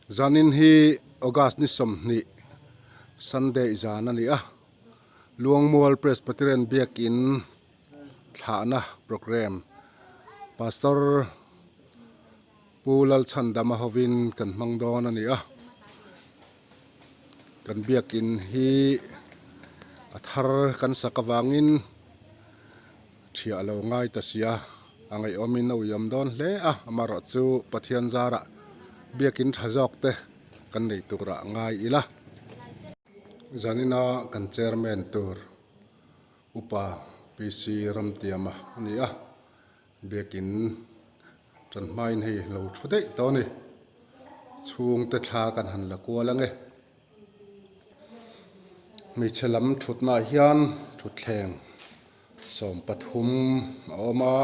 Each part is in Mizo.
Zanin hi August ni 20 Sunday zan a ni a, Luangmual Presbyterian Biakin thlahna programme Pastor Pu Lalchhandama hovin kan hmang dawn a ni a, kan biakin hi a thar kan sak avangin Thiah lo ngai ta sia, a ngaihawmin a uiawm dawn hle a, amaherawh chu Pathian zarah biakin tha zawk te kan nei turah ngai ila. Zanina kan chairman tur Upa PC Ramtiama a ni a, biakin tan hmain hei lo thu daih tawh a ni. Chhungte thla kan han la kual ange. Hmeichhe lam thutnaah hian thutthleng 13 a awm a,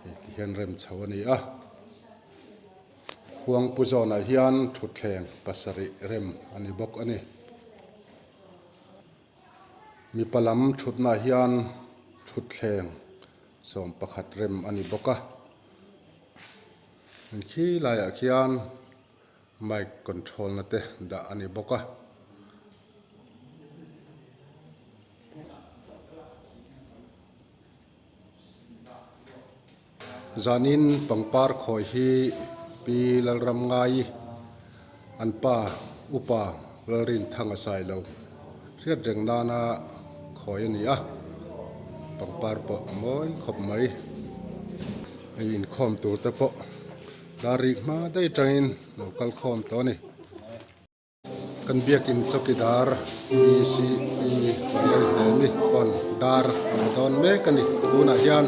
hei ti hian rem chho a ni a. Khuangpu zawnah hian thutthleng pasarih rem a ni bawk a ni. Mipa lam thutnaah hian thutthleng 11 rem a ni bawk a. Khi laiah khian. Mic control na te dah a ni bawk a. Zanin pangpar khawi hi Pi Lalramngai an pa Upa Lalrinthanga Sailo hriat reng nana khawi a ni a, pangpar pawh a mawi khawp mai. Hei inkhawm tur te pawh. Dar rik hma daih atangin lo kal khawm tawh a ni. Kan biakin chawkidar PCP Vanlalhlemi pawn dar a la dawn mek a ni. Tunah hian.